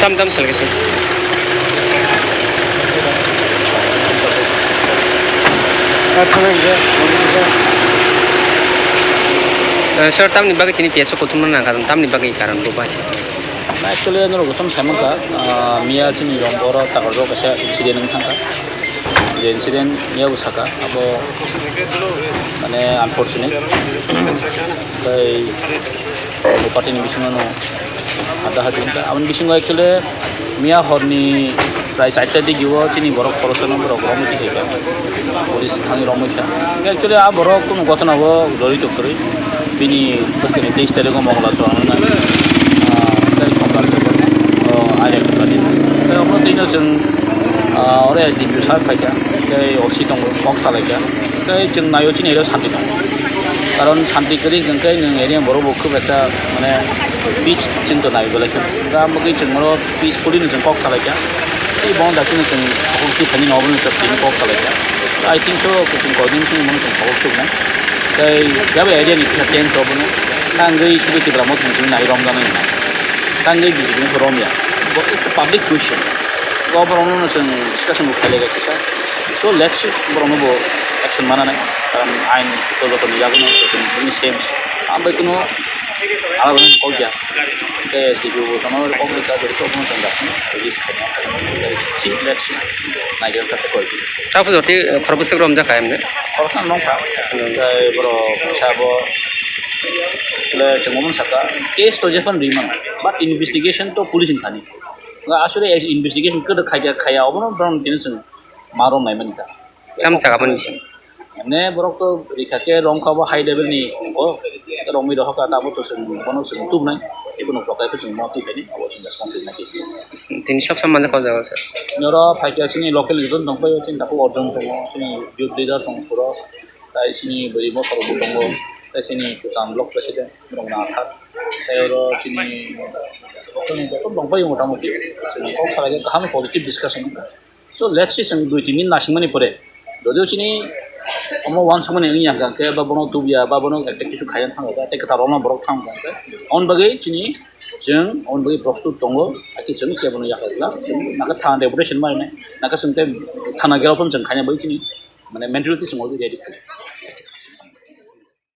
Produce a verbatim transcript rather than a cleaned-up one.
Tam tam salga se. Eh, sir, tamni bagwi chini P S O kuthumna nang karon, tamni bagwi karon bo basi. Actually, norok jotono sai mankha, ah, miya chini rombo oro Takarjao kaisa incident wng thangkha. Je incident miya bo sakha, abo mane unfortunate. Tai party ni bisingo no hada hadi wngkha. Aboni bisingo actually miya horni prai charta digi o chini borok khoroksa no borok romwi tongkha. Police thangwi romwi kha. Actually, a borok kunu gotona o jorito kwrwi. Bini bwskangni teis tarikh o Mongla chwng wngkha. Ah, tei Sombar tei, oh, Aria Kukla din. Tei omo twi no chwng, ah, oro S D P O sir phaikha. Tei O C tongo, kok salaikha. Tei chwng naio chini area o santi tongo. Karon santi kwrwi hwnkhe nwng area borok bo khub ekta, mane, peace chwng to nai belai khe. Tei amo khe chwng oro peacefully no chwng kok salaikha. Tei bo dakti no chwng sokol twi thani no obo no chwng tini kok salaikha. I think so, chwng coordination no chwng sokol twi nai. Tei yabo area ni kisa tense obo no. Tangwi sudu Tipra Motha ni chwng nai romjana ni. Tangwi B J P no romya. But it's the public question. Government no chwng discussion bo khailaiga kisa. So let's see, borok no bo action mana nai. Karon ain to joto ni yago no, joto ni same. Ambai kuno Abo kok ya. Ke S D P O bo sama kok rika, jadi kok mo sangga. Release khaina. Si, let's see. Naigra ta koi. Tapo joti, eh, khorbo sik rom jakha emne. Khoroksa nong kha. Tei boro sabo. Chule chengmon saka. Case to jepan riman. But investigation to police ni thani. Asole investigation ke khaya khaya obo no bron tin sing marom nai mani ta. Tam saka pon bising. Emne borok to rikha khe romkha bo high level ni ko romwi rohor ka tabo to chwng bono chwng tubnai tei bono prokai khe chwng mo twi khaini abo chwng jasmang twi naki. Tini sab samani ko jaga sir. Noro phaikha chini local youth tong pai chini taku Arjun tongo, chini youth leader tong suro, tai chini bwrwi mo sorok tongo, tai chini kwcham block president rong na thar, tai oro chini local ni joto tong pai motamuti chini kok salai khe kaham positive discussion. So let's see, chwng dui tin din nasingmani pore jodio chini omo uansukmani wngya hwnkhe ba bono tubya ba bono ekta kisu khaiya thangkha tei kwtal rokno borok thangkha hwnkhe, aboni bagwi chini chwng aboni bagwi prostut tongo, hakhe chwng kebono yakha glak chwng nakha thana deputation ma rinai nakha chwng tei thana gherao phano chwng khaina bagwi chini mane mentality chwng already ready khaijak.